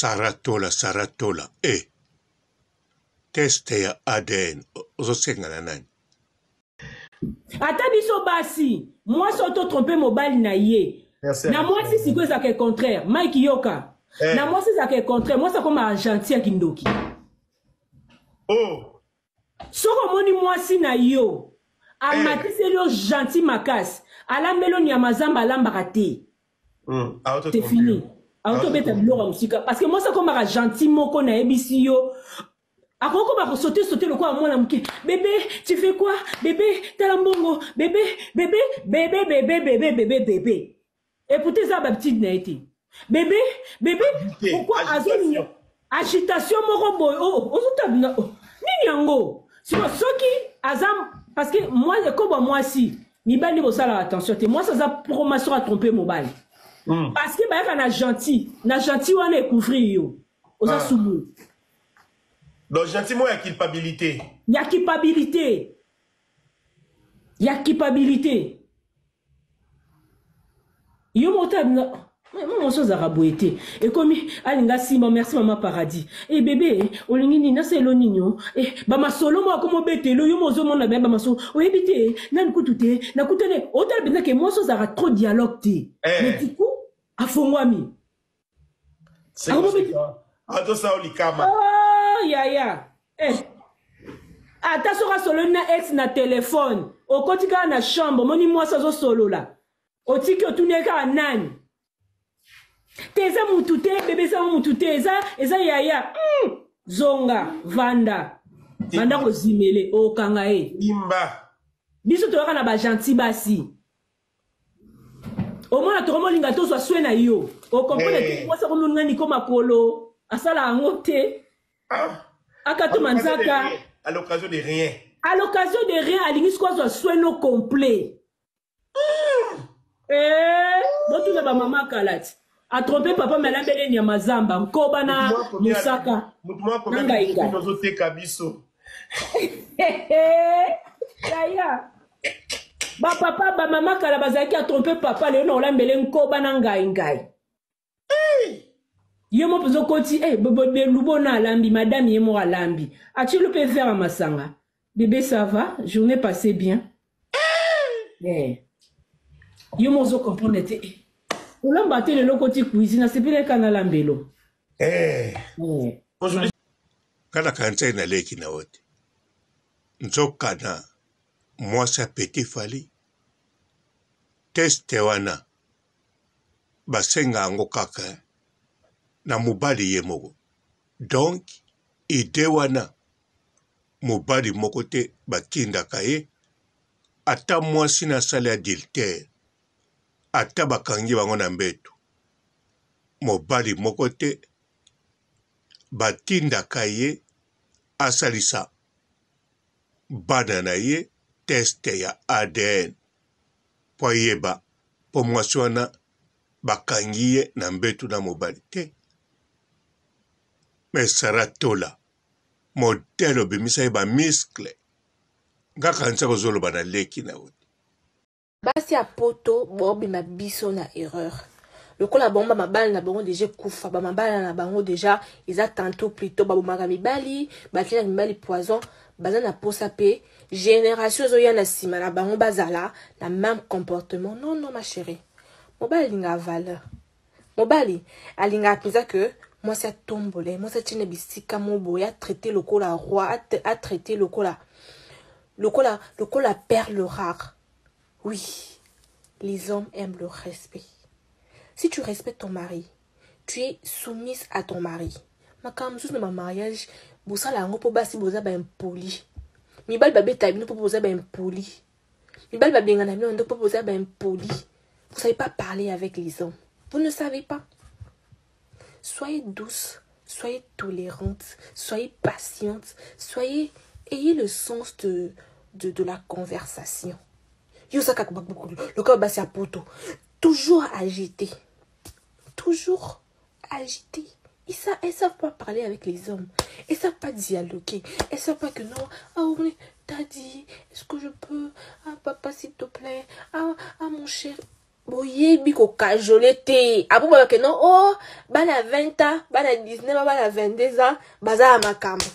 Sarah Tola, Sarah Tola, eh! Test ya ADN ozosenga na nani? Ata biso basi, mwasi oyo to trompe mobali na ye. Na mwasi sikoyo ezalaka contraire. Mike yoka. Eh. Na mwasi ezalaka contraire, mwasi akoma gentil ya kindoki. Oh. Soki omoni mwasi na yo amatiseli yo gentil makasi, alambeli yo nyama zamba alambaka te. C'est fini. Autobeta biloko ya mosika parce que mwasi akomaka gentil moko nayebisi yo akoki koma kosote sote lokola mwana moke. Bebe, tu fais quoi? Bebe, tala mbongo. Bebe, bebe, bebe, bebe, bebe, bebe, bebe. Et pourtant eza ba petite na ye te. Bebe, bebe, pourquoi azolinga agitation moko boye? Oh, ozotabina oh. Nini yango? Siko soki aza parce que moi ekobwa mwasi mibali nde bosalaka attention te. Mwasi aza promotion a tromper mobali. Parce que bayaka na gentil, na gentil wana ekouvrir yo. Oza subu. Donc gentil moko ya culpabilité. Ya culpabilité. Ya culpabilité. Yo moko ta mama mwasi ozalaka boye te. Ekomi alinga nsima. Merci mama Paradis. E bebe, olingi nini? Nasala nini o? E bamasolo moko akoma obetelo yo mo ozomona baya bamasolo oyebi te nani kutu te nakutani otala mpenza ke mwasi ozalaka trop dialogue te. Mais du coup afongwami. Atosala likama. Oh, yaya eh. Ata soki asololi na ex na telefone, okoti kaka na chambre, omoni mwasi azosolola, otiki otuni ye kaka nani te. Eza mutu te bebe, eza mutu te, eza yaya. Zonga vanda, banda kozimele, okanga ye. Imba. Biso toyaka na bagentil basi, omona tokomolinga tozwa swe na yo, okomprendre te. Mwasi akomolinga niko makolo asala yango te. Akatoma nzaka. À l'occasion de rien. À l'occasion de rien alingi siko azwa soin no complet. Eh, botuna bamama kala ti atrompe papa me alambeli nyama zamba, nkoba na mosaka. Motu moko na ngai ngai. Ozoteka biso. Yaya, bapapa bamama kala bazalaki atrompe papa, lelo na olambele nkoba na ngai ngai. Ye mo mpenza okoti eh, belubo na alambi, madame ye moko alambi, atieli mpe verre ya masanga. Bébé, ça va? Journée passée bien? Eh. Yo mo ozo comprendre te. Eh. Olamba te lelo, okoti cuisine, asepeli eka nalambelo. Eh. Aujourd'hui Nga nakanisaki naleki na yo te, nzoka na mwasi ya petit Fally. Test wana basenga yango kaka na mobali ye moko. Donc idee wana mobali moko te batindaka ye, ata mwasi na asali adultère, ata bakangi bango na mbeto, mobali moko te batindaka ye asalisa bana na ye test ya ADN mpo ayeba mpo mwasi wana bakangi ye na mbeto na mobali te. Mais Sarah Tola, modèle obimisa ye bamuscle, nga kanisa kozoloba na leki na yo te. Basi ya poto bobima biso na erreur lokola bango bamabala na bango deja ekufa, bamabala na bango deja eza tantôt plutôt babomaka mibali, batielaka mibali poison. Baza na posa mpe génération ezoya na nsima na bango bazala na même comportement. Non, non, ma chérie, mobali alingaka valeur, mobali alingaka mpenza ke mwasi atombole, mwasi atie bisika mo boye, atraite lokola roi, atraite lokola perle rare. Oui, les hommes aiment le respect. Si tu respectes ton mari, tu es soumise à ton mari. Makambo mosusu na bamariage bosala yango mpo basi boza baimpoli. Mibali babeta bino mpo boza baimpoli. Mibali babengana bino ndo mpo boza baimpoli. Vous savez pas parler avec les hommes, vous ne savez pas. Soyez douce, soyez tolérante, soyez patiente, soyez ayez le sens de la conversation. Yo oza kaka lokola basi ya poto, toujours agité, toujours agité. Elles savent pas parler avec les hommes. Elles savent pas dialoguer. Elles savent pas que non. Ah oui, t'as dit, est-ce que je peux? Ah papa, s'il te plaît. Ah, ah mon cher. Boyebi ko cajoler te. Apo ba ke non oh bana 20 ans, bana 19 ans, bana 22 ans baza ya makambo.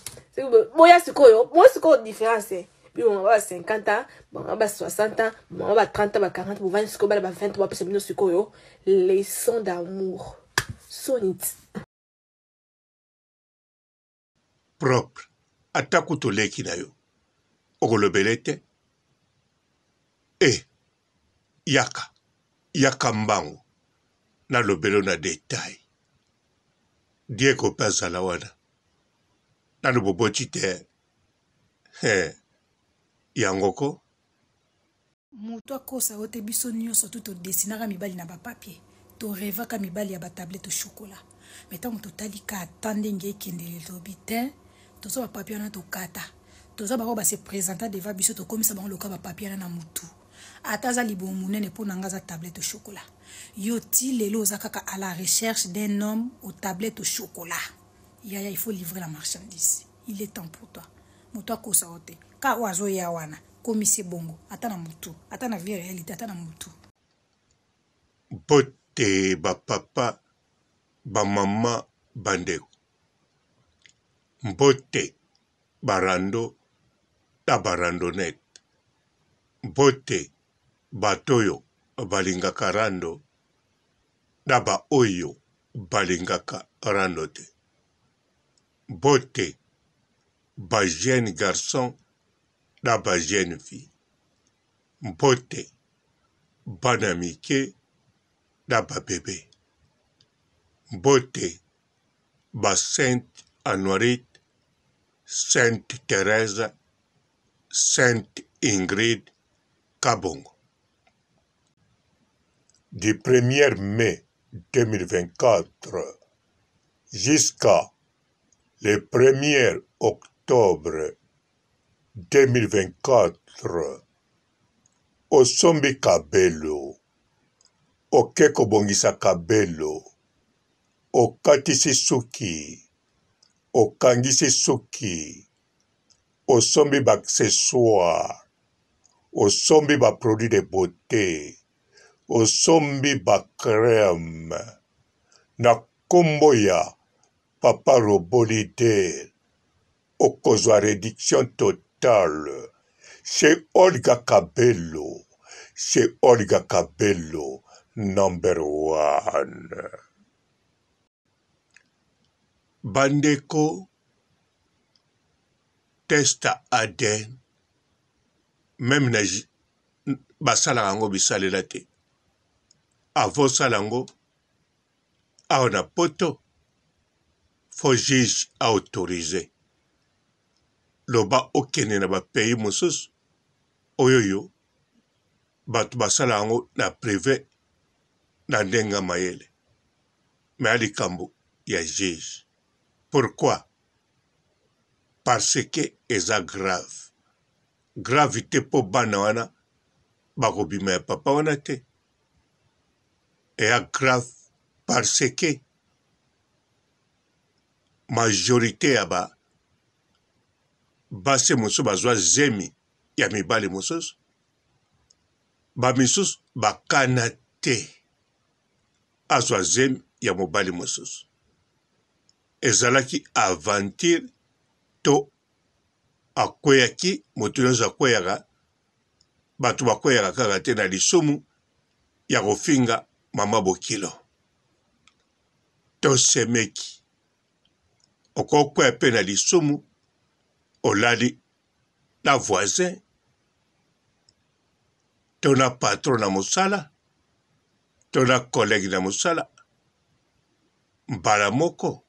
Boya sikoyo, bo sikoyo différence. Eh. Bino ba 50 ans, ba ba 60 ans, ba ba 30 ans, ba 40, bovandi sikoyo bana ba 20 bapesa bino sikoyo leçon d'amour. Sonit. Propre ata kutu leki na yo okolobele te e yaka yaka mbangu nalobelo na detail Diego mpe azala wana nanu boboti te he yango ko Mutu akosa yo te biso nioso tout to dessinaka mibali na ba papier to revaka mibali ya ba tablette au chocolat mais tango totali ka temps ndenge ekendele tolobi tein tozwa ba papier wana tokata tozwa ba oyo ba se presenta devant biso tokomisa bango lokola ba papier wana na mutu ata aza libumu munene po na nga aza tablette au chocolat yo ti lelo oza kaka à la recherche d'un homme au tablette au chocolat yaya il faut livrer la marchandise il est temps pour toi moto akosa yo te ka oyo azoya wana komisi bongo ata na mutu ata na vie realite ata na mutu. Mbote ba papa, ba mama, ba ndeko. Mbote ba rando na ba randonnette. Mbote bato oyo balingaka rando na ba oyo balingaka rando te. Mbote ba jeunes garçons na ba jeunes filles. Mbote bana mike na ba bebe. Mbote ba Sainte Anuarite, Sainte Therèse, Sainte Ingrid Kabongo. Du 1er mai 2024 jusqu'à le 1er octobre 2024 osombi kabelo oke kobongisa kabelo okatisi suki okangisi suki osombi ba accessoires osombi ba produits de beaute osombi ba crème na kombo ya papa robot leader okozwa reduction totale chez Olga Kabelo chez Olga Kabelo number one. Bandeko test ya ADN meme na basalaka yango bisalela te avant osala yango awa na poto faut juge a autoriser loba okende na ba pays mosusu oyoyo bato basala yango na prive na ndenge ya mayele me ya likambo ya juge pourquoi parce que eza grave grave te mpo bana wana bakobima ya papa wana te eya grave parce que majorite ya ba basi mosusu bazwa zemi ya mibali mosusu ba misusu bakana te azwa zemi ya mobali mosusu ezalaki aventure to akweyaki moto nyonso akweyaka bato bakweyaka kaka te na lisumu ya kofinga mama bokilo to semeki. Okokwea mpe na lisumu olali na voisin to na patron na mosala to na collègue na mosala mbala moko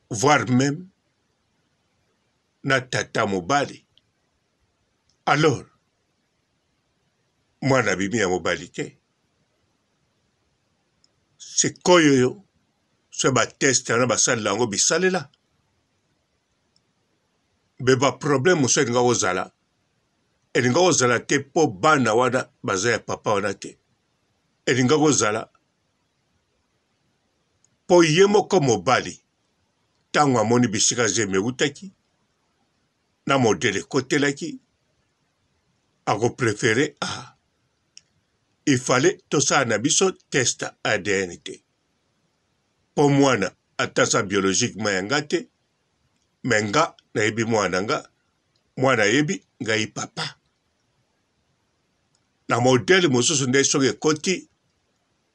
voire meme na tata mobali alors mwana abimi ya mobali te sikoyo yo so bateste wana basalela yango bisalela mpe baproblème mosusu elinga kozala elinga kozala te mpo bana wana baza ya papa wana te elinga kozala mpo ye moko mobali ntango amoni bisika zemi eutaki na modele ekotelaki ako prefere a ah. Il fallait tosala na biso test ADN te. Po mwana ata aza biologiquement ya nga te, mais nga nayebi mwana na nga, mwana ayebi ngai papa. Na modèle mosusu nde soki ekoti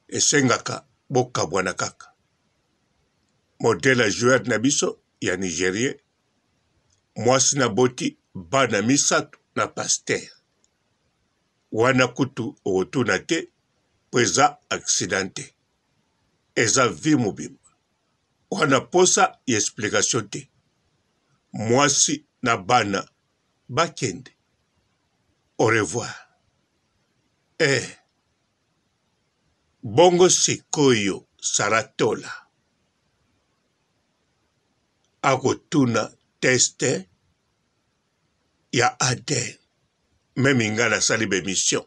esengaka bokabwana kaka. Modèle ya joueur na biso ya Nigerien, mwasi na boti bana misatu na pasteur. Wana kutu okotuna te po eza accident te. Eza vie mobimba. Wana posa ya explication te. Mwasi na bana bakende. Au revoir. Eh. Bongo sikoyo Sarah Tola akotuna test ya ADN. Meme nga nasali ba emission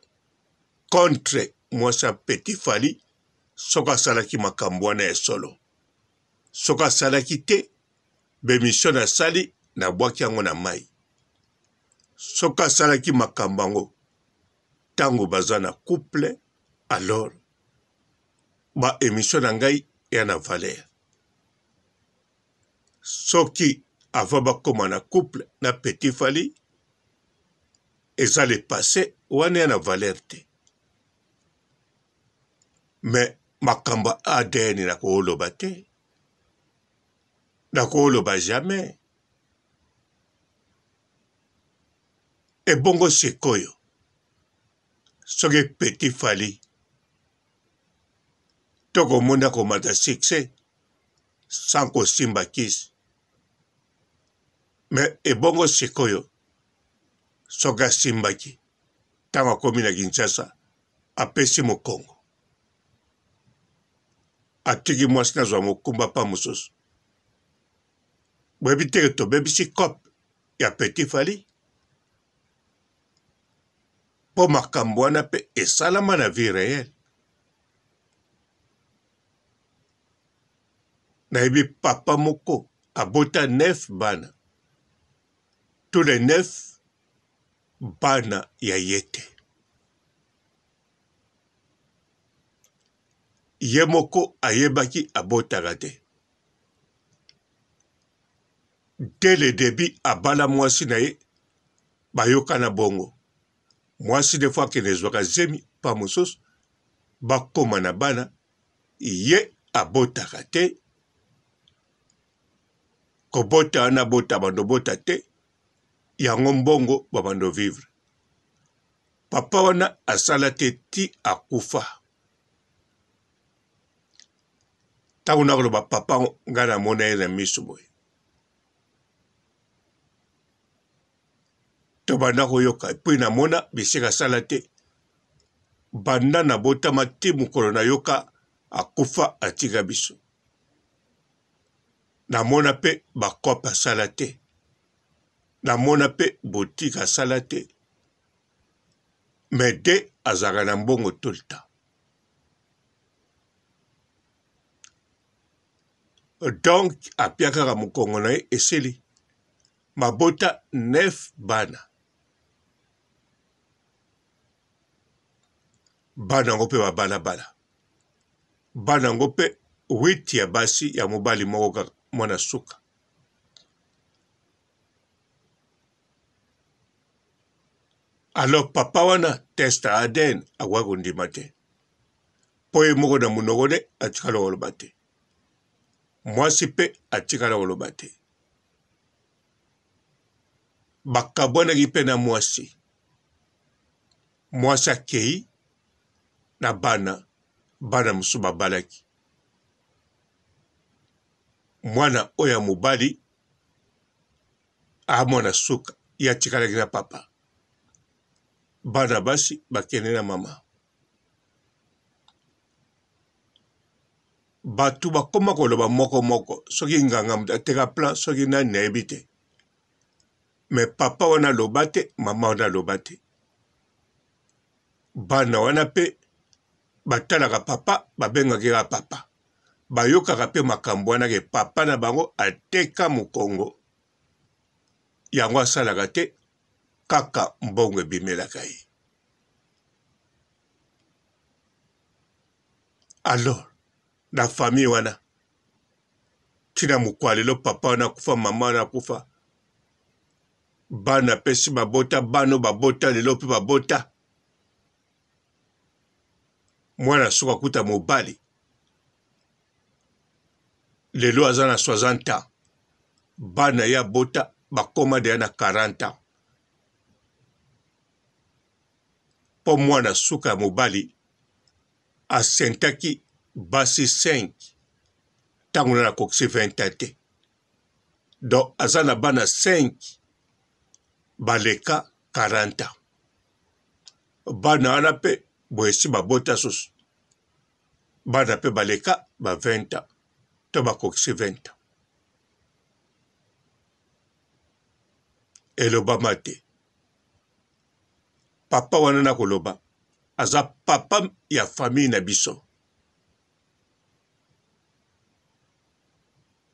contre mwasi ya Petit Fally soki asalaki makambo wana ya solo. Soki asalaki te, ba emission nasali nabwaki yango na mayi. Soki asalaki makambo yango tango baza na couple alors ba emission na ngai ya na valeur. Soki avant bakoma na couple na Petit Fally eza le passe wana ya na valeur te. Mais makambo ya ADN nakoloba te, nakoloba jamais. Ebongo sikoyo soki Petit Fally tokomona komata succès sans kosimba kisi mais ebongo sikoyo soki asimbaki ntango akomi na Kinshasa apesi mokongo atiki mwasi nazwa mokumba pa mosusu boyebi te tobebisi cope ya Petit Fally mpo makambo wana mpe esalama na vie reelle. Nayebi papa moko abota neuf bana, tous les neuf bana ya ye te. Ye moko ayebaki abotaka te. Dès le debut abala mwasi na ye bayokana bongo. Mwasi de fois akende ezwaka zemi pa mosusu bakoma na bana ye abotaka te kobota wana abota bando bota te yango mbongo babando vivre papa wana asala te ti akufa ntango nakoloba papa ngai namona ye na miso boye tobanda koyoka epui namona bisika asala te banda nabotama ti mokolo nayoka akufa atika biso namona mpe bakope asala te namona mpe botike asala te me de azalaka na mbongo tout le temps Donc apia kaka mokongo na ye esili. Mabota 9 bana. Bana yango mpe babalabala. Bana yango mpe 8 ya basi ya mobali moko kaka mwana suka. Alors papa wana test ya ADN akoki kondima te. Mpo ye moko na monoko nde atikala koloba te. Mwasi mpe atikala koloba te. Bakabwanaki mpe na mwasi. Mwasi akei na bana, bana mosusu babalaki. Mwana oyo ya mobali amona suka, ye atikalaki na papa. Bana basi bakende na mama. Bato bakoma koloba moko moko, soki nganga moto ateka plan, soki nani nayebi te. Me papa wana aloba te, mama wana aloba te. Bana wana mpe batalaka papa, babengaki kaka papa. Bayokaka mpe makambo wana ke papa na bango ateka mokongo, yango asalaka te, kaka mbongo ebimelaka ye. Alors na famille wana tina mokwa lelo papa wana akufa mama wana akufa bana pe si babota bana babota lelo pe babota mwana soki akuta mobali lelo aza na 60 ans bana ye abota bakoma deya na 40 ans mpo mwana suka ya mobali asentaki basi 5 ntango nani akokisi 20 ans te donc aza na bana 5 baleka 40 ans bana wana mpe boye esi babota susu bana mpe baleka ba 20 ans to bakokisi 20 ans elobama te papa wana nakoloba aza papa ya famille na biso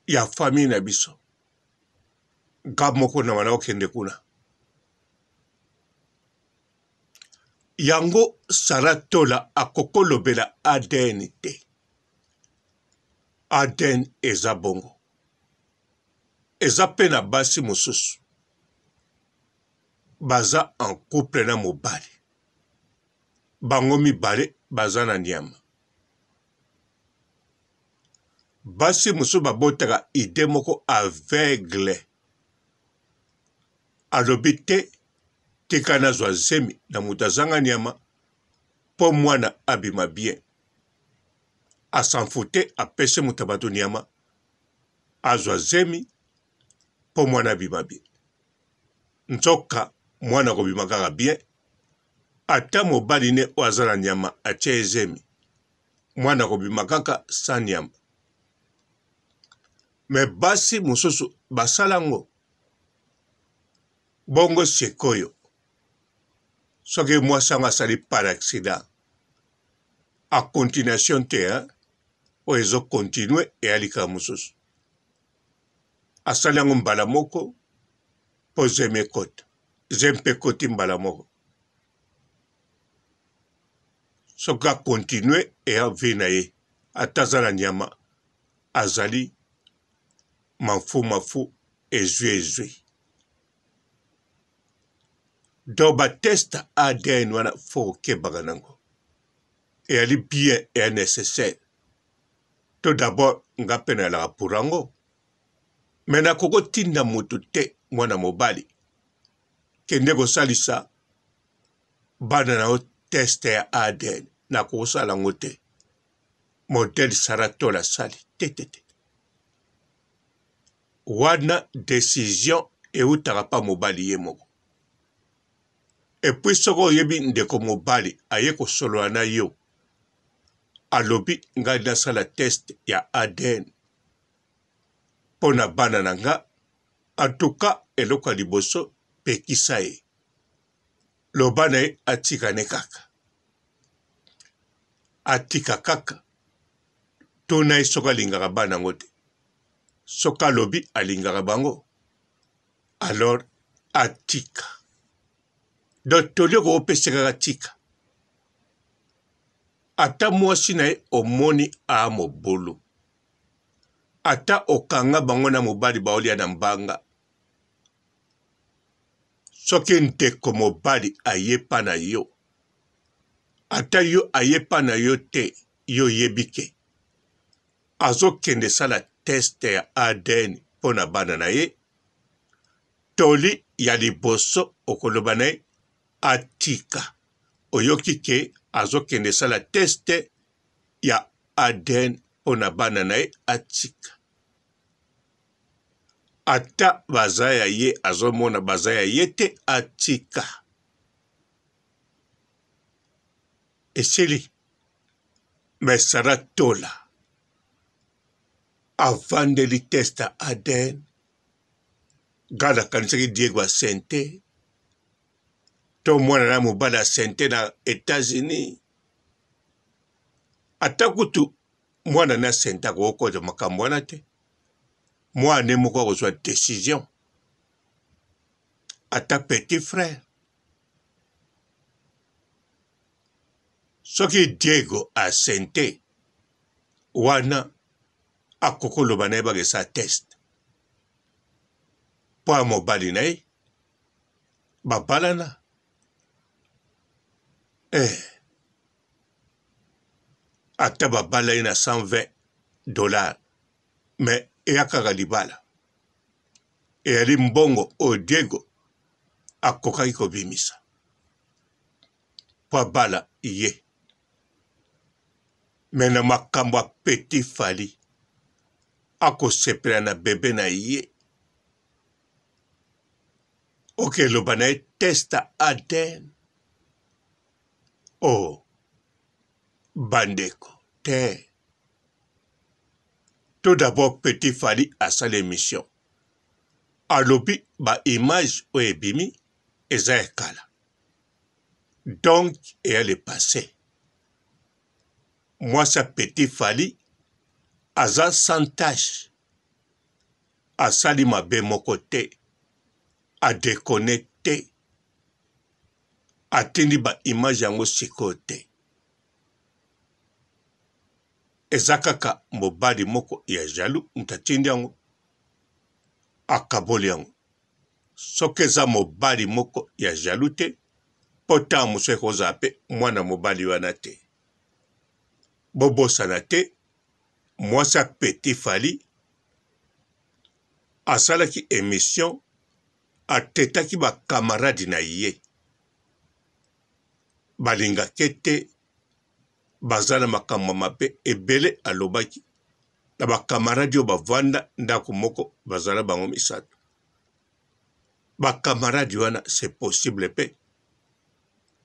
ya famille na biso nga moko na wana okende kuna yango Sarah Tola akokolobela ADN te ADN eza bongo eza pe na basi mosusu baza en couple na mobali bango mibale baza na nyama basi mosusu babotaka ide moko aveugle alobi te tika nazwa zemi na moto azanga nyama mpo mwana abima bien asanfute apesi moto ya bato nyama azwa zemi mpo mwana abima bien nzoka mwana akobima kaka bien ata mobali ne oyo aza na nyama atie ye zemi mwana akobima kaka sans nyama me basi mosusu basala yango bongo sikoyo soki mwasi yango asali par accident a continuation te hein? oyo ezo continue eya likambo mosusu asali yango mbala moko mpo zemi ekota zemi mpe ekoti mbala moko soki akontinue eya vie na ye ata aza na nyama azali mafu mafu ezwi ezwi donc ba test ADN wana fo kokebaka nango eyali bien eya nécessaire to d'abord nga mpe nayalaka pour yango me nakoki kotinda moto te mwana mobali kende kosalisa bana na yo test ya ADN nakosala yango te modèle Sarah Tola asali te te te wana decision eutaka pa mobali ye moko epuis soki oyebi ndeko mobali aye kosolola na yo alobi ngai nasala test ya ADN mpo na bana na nga antuka eloko ya liboso pekisa ye loba na ye atika ne kaka atika kaka tuna ye soki alingaka bana yango te soki alobi alingaka bango alors atika donc toli okopesa kaka tika ata mwasi na ye omoni a mobulu ata okanga bango na mobali baolia na mbanga Soki ndeko mobali aye pa na yo, ata yo aye pa na yo te, yo oyebi ke azokende sala test ya ADN mpo na bana na ye, toli ya liboso okoloba na ye atika. Oyoki ke azokende sala test ya ADN mpo na bana na ye, atika. Ata baza ya ye azomona baza ya ye te atika esili mais Sarah Tola avandeli test ya ADN nga nakanisaki Diego asente to mwana na mobali asente na Etats-Unis ata kutu mwana na asente akokota makambo wana te mwana ne moko akozwa decision ata petit frère soki Diego asente. Wana akoki koloba na ye bakesa test mpo ya mobali na ye babalana eh. Ata babala ye na 120 dollars mais eya kaka libala eyali mbongo oyo Diego akokaki kobimisa mpo abala ye. Mais na makambo ya petit Fally akosepela na bebe na ye oke loba na ye test ADN oh bandeko te. Tout d'abord petit Fally asali emission alobi ba image oyo ebimi eza ya kala donc eya le passe. Mwasi ya petit Fally aza sans tache, asali mabe moko te, a deconne te, atindi ba image yango sikoyo te. Eza kaka mobali moko ya jaloux moto atindi yango, akaboli yango. Soki eza mobali moko ya jaloux te, mpo ntango mosusu ekozala mpe mwana mobali wana te. Bobosana te, mwasi ya Petit Fally asalaki emission, atetaki ba camarades na ye balingake te, baza na makambo ya mabe ebele alobaki na ba camarades oyo bavanda ndako moko bazala bango misato. Ba camarades wana c'est possible pe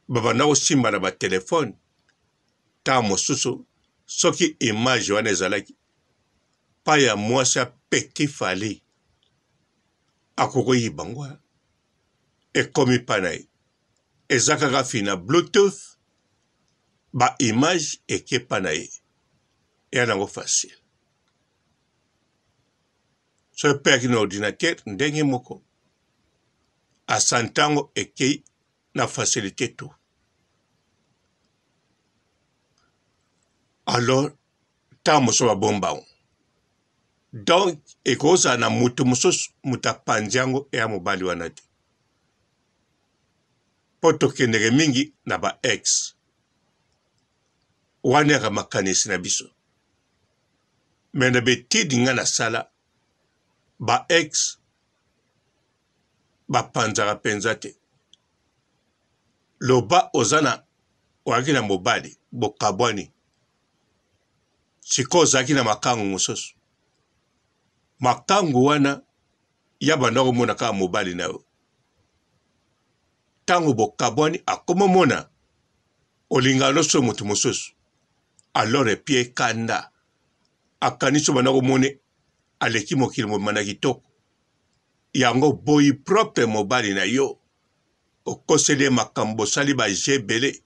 babanda kosimba na ba telephone ntango mosusu soki image wana ezalaki pa ya mwasi ya Petit Fally akoki koyiba yango ekomi pa na ye eza kaka fina bluetooth ba image eke pa na ye eya nango facile soki mpe ayaki na ordinateur ndenge moko asantango ekei na facilité tout. Alors ntango mosusu babomba yango donc ekozala na moto mosusu moto apanzi yango eya mobali wana te mpo tokendeke mingi na ba ex wana yaka makanisi na biso me na betide nga nasala ba ex bapanzaka mpenza te. Loba oza na ozalaki na mobali bokabwani, sikoyo ozalaki na makangu mosusu, makangu wana ya banda komona kaka mobali na yo. Ntango bokabwani akomomona olingaka loso moto mosusu, alors epie kanda akanisi obanda komona aleki mokili mobimba na kitoko. Yango oboyi propre mobali na yo okoseli ye makambo bosali ba jeux ebele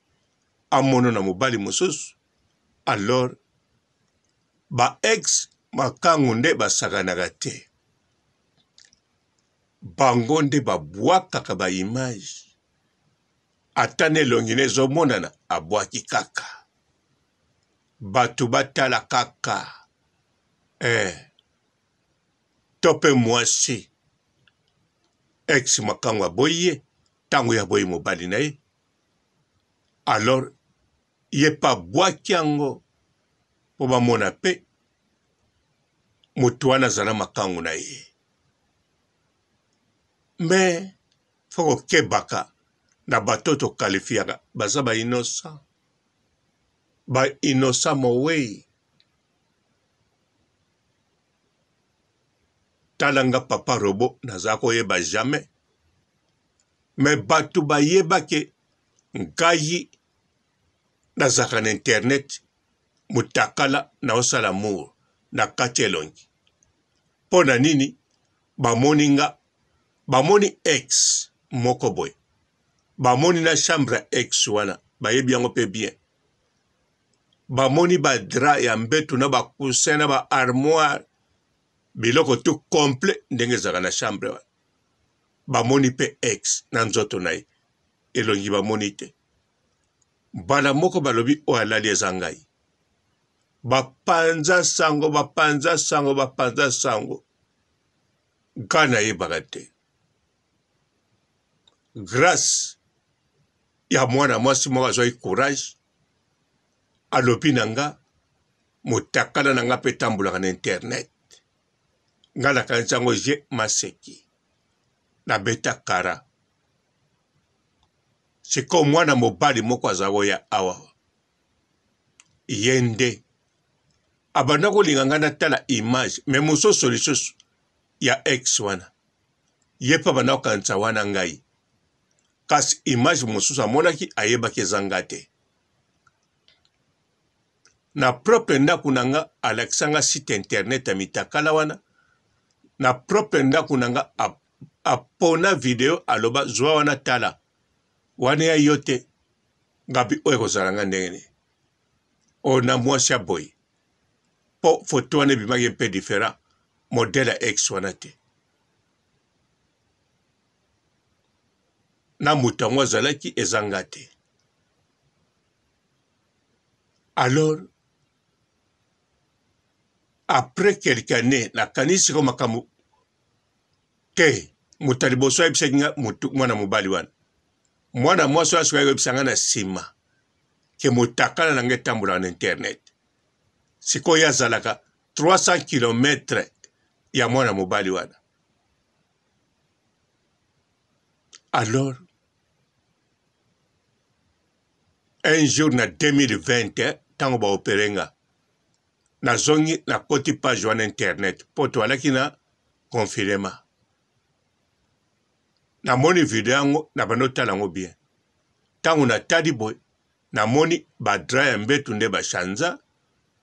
amono na mobali mosusu alors ba ex makangu nde basakanaka te bango nde babwakaka ba image ata na elongi na ezomonana abwaki kaka bato batala kaka eh. To pe mwasi ex makangu aboyi ye tango ye aboyi mobali na ye alors ye pe abwaki yango po bamona pe moto wana azala makangu na ye mais faut kokebaka na bato oyo tokalifiaka baza ba innocent ba innocent mowei Tala nga papa robot naza koyeba jamais mais batu bayeba ke ngai nazalaka na internet mutakala naosala amour na kati elongi mpo na nini bamoni nga bamoni ex moko boye bamoni na chambre ya ex wana bayebi yango mpe bien bamoni ba drap ya mbetu na ba coussin na ba armoire biloko tout complet ndenge ezalaka na chambre wana bamoni mpe ex na nzoto na ye elongi bamoni te mbala moko balobi oyo alali eza ngai. Bapanza sango, bapanza sango, bapanza sango. Nga nayebaka te. Grace ya mwana mwasi moko azwaki courage alobi na nga motakala na nga mpe etambolaka na internet. Nga nakanisi yango je maseki. Nabeta kara. Sikoyo mwana mobali moko aza koya awa. Ye nde abanda kolinga ngai natala image me mosusu lisusu ya ex wana ye mpe abanda kokanisa wana ngai kasi image mosusu amonaki ayebaki eza nga te na propre ndako na nga alakisa nga site internet ya mitakala wana na propre ndako na nga apona video aloba zwa wana tala wana ya yo te ngabi oyo ekozala nga ndenge nini oyo na mwasi ya boye mpo foto wana ebimaki mpe différent modèle ya ex wana te na moto yango azalaki eza nga te alors après quelque année nakanisi ko makambo te moto ya liboso ayebisaki nga motu mwana mobali wana mwana mwasi wana sikoyo ayebisa nga na nsima ke motakala na nga etambolaka na internet sikoyo ye azalaka 300 kilometre ya mwana mobali wana alors un jour na 2020 ntango baopere nga nazongi nakoti page wana internet mpo toalaki na confinement namoni video yango nabandi otala yango bien ntango natali boye namoni badra ya mbetu nde bashanza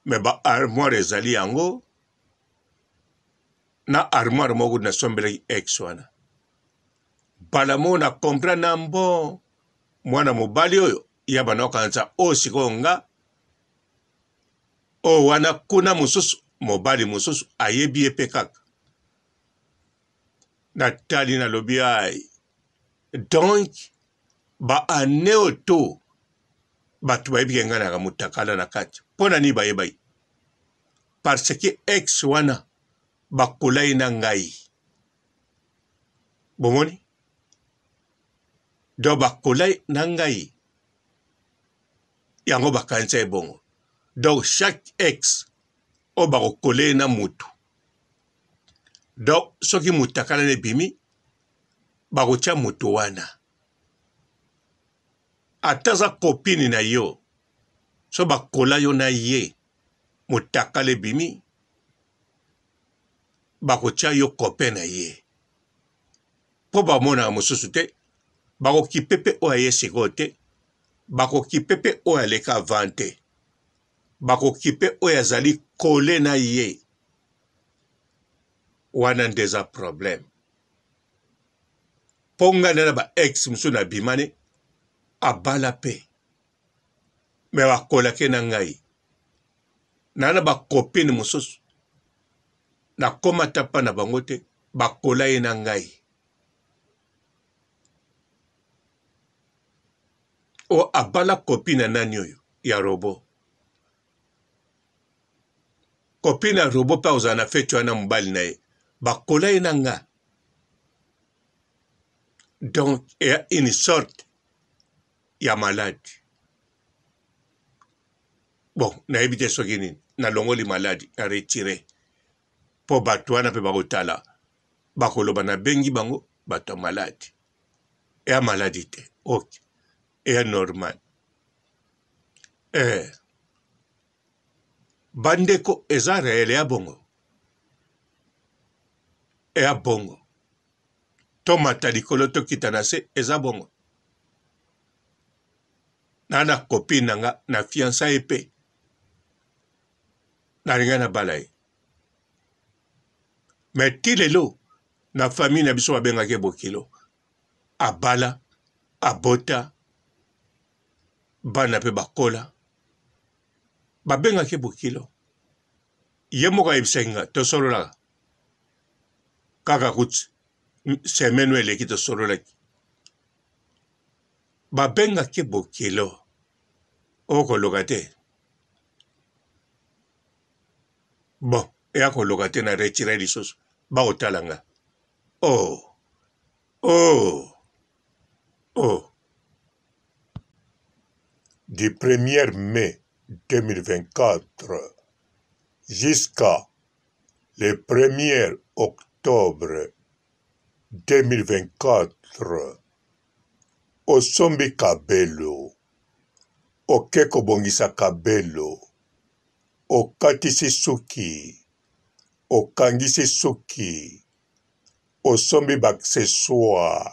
me ba armoire ezali yango na armoire moko nasombelaki ex wana mbala moko na comprendre na mbo mwana mobali oyo ya bana okanisa oyo sikoyo nga oyo wana kuna mosusu mobali mosusu ayebi ye mpe kaka natali nalobi ai donc ba annee oyo to bato bayebi ke ngai naka motakala na kati mpo na nini bayebaki parce que ex wana bakolai na ngai bomoni donc bakolai na ngai yango bakanisa ye bongo donc chaque ex oyo bakokole ye na mutu donc soki motakala na ebimi bakotya moto wana ata aza kopine na yo so bakola yo na ye motakala ebimi bakotya yo copain na ye mpo bamonaka mosusu te bakokipe mpe oyo aye sikoyo te bakokipe mpe oyo aleka avant te bakokipe oyo azali kole na ye wana nde eza problème mpo ngai na ba ex mosusu na bimani abala mpe me bakolake na ngai na na bakopine mosusu nakoma ata mpa na bango te bakola ye na ngai o abala kopine ya nani oyo ya robo kopine ya robo mpe akozala na feti wana mobali na ye bakola ye na nga donc eya une sorte ya maladi bon nayebi te soki nini nalongoli maladi na retire mpo bato wana mpe bakotala bakoloba nabengi bango bato ya maladi eya maladi te ok eya normal eh. Bandeko eza reel ya bongo eya bongo tomata likolo tokita na se eza bongo na na copine na nga na fiança ye mpe nalinga nabala ye me ti lelo na famille na biso babengaki ye bokilo abala abota bana mpe bakola babengaki bokilo ye moko ayebisaki nga tosololaka kaka kuti semaine oyo eleki tosololaki babengaki bokilo okoloka te. Bon, eya koloka te na retire lisusu. Bakotala nga. Oh. Oh. Oh. Du 1er mai 2024 jusqu'à le 1er octobre 2024 osombi kabelo oke kobongisa kabelo okatisi suki okangisi suki osombi ba accessoires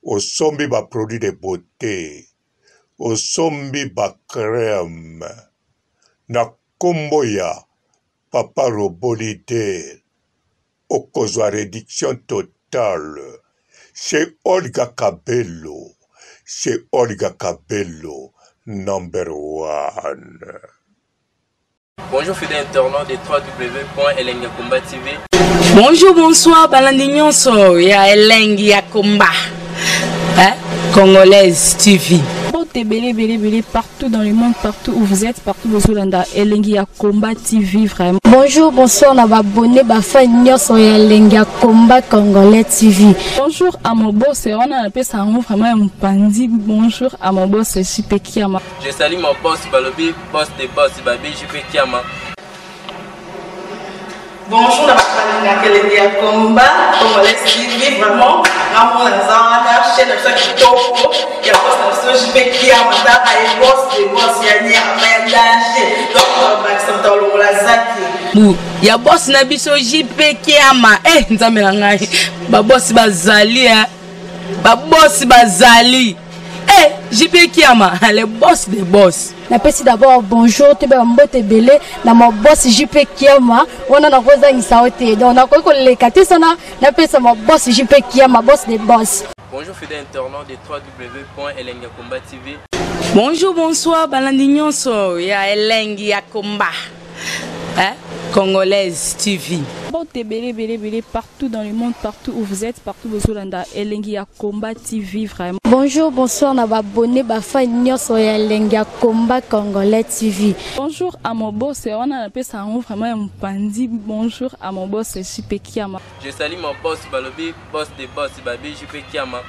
osombi ba produits de beaute osombi ba crème na kombo ya papa robot leader okozwa reduction totale chez Olga Kabelo chez Olga Kabelo number one. Bonjour fidèles internautes de www.elengiyakomba TV. Bonjour, bonsoir, balandi nyonso ya Elengi ya Komba. Hein? Congolaise TV. Mbote ebele ebele ebele partout dans le monde partout où vous êtes partout bozolanda elengi ya combat TV vraiment. Bonjour bonsoir na ba abonné ba fan nyonso ya elengi ya combat congolais TV. Bonjour à mon boss wana napesa yango vraiment ya mopanzi bonjour à mon boss JP Kiama. Je salue mon boss balobi boss de boss babi JP Kiama. Bonjour na bato balingaka elengi ya combat congolais TV vraiment ngamona naza wana chaîne na biso ya kitoko ya boss na biso JP Kiama tala ye boss de boss ya nyama ya danger donc bakisa moto alongola zaki bu ya boss na biso JP Kiama eh nzambe na ngai ba boss bazali eh ba boss bazali eh JP Kiama le boss de boss. Napesi d'abord bonjour toyeba mbote ebele na ma boss JP Kiama wana nakozangisa yo te donc nakoki koleka te sana napesa ma boss JP Kiama boss de boss. Bonjour fidèles internautes de www.elengiyakomba TV. Bonjour, bonsoir, balandi nyonso ya Elengi ya Komba. Hein? Congolaise TV. Mbote ebele ebele ebele partout dans le monde partout où vous êtes partout bozolanda elengi ya combat TV vraiment. Bonjour bonsoir na ba abonné ba fan nyonso ya elengi ya combat congolais TV. Bonjour à mon boss wana napesa yango vraiment ya mopanzi bonjour à mon boss JP Kiama. Je salue mon boss balobi boss de boss babi JP Kiama.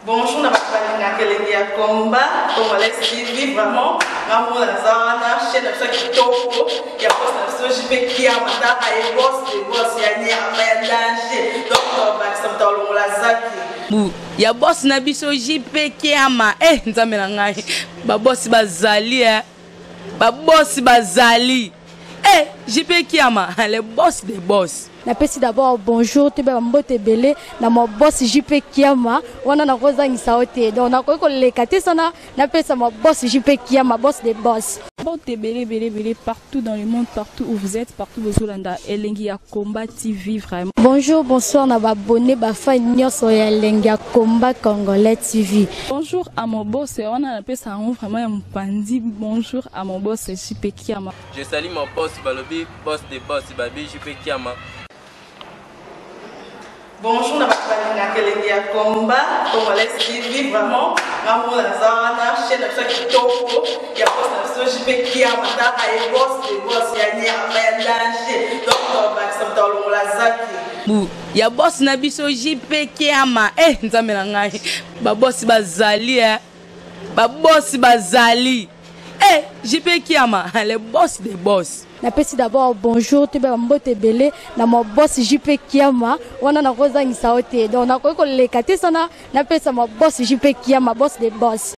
Bonjour na bato balingaka elengi ya combat congolais TV vraiment ngamona naza wana chaîne na biso ya kitoko ya boss na biso JP Kiama tala ye boss de boss ya nyama ya danger donc bakisa moto alongola zaki bu ya boss na biso JP Kiama eh nzambe na ngai ba boss bazali eh ba boss bazali eh JP Kiama le boss de boss. Napesi d'abord bonjour toyeba mbote ebele na ma boss JP Kiama wana nakozangisa yo te donc nakoki koleka te sana napesa ma boss JP Kiama boss de boss. Mbote ebele ebele ebele partout dans le monde partout où vous êtes partout bozolanda elengi ya combat TV vraiment. Bonjour bonsoir na ba abonné ba fan nyonso ya elengi ya combat congolais TV. Bonjour à mon boss wana napesa yango vraiment ya mopanzi bonjour à mon boss JP Kiama. Je salue mon boss balobi boss de boss babi JP Kiama. Bonjour na bato balingaka elengi ya combat congolais TV vraiment ngamona naza wana chaîne na biso ya kitoko ya boss na biso JP Kiama tala ye boss de boss ya nyama ya danger donc bakisa moto alongola zaki bu ya boss na biso JP Kiama eh nzambe na ngai ba boss bazali eh ba boss bazali eh JP Kiama le boss de boss. Napesi d'abord bonjour toyeba mbote ebele na ma boss JP Kiama wana nakozangisa yo te donc nakoki koleka te sana napesa ma boss JP Kiama boss de boss.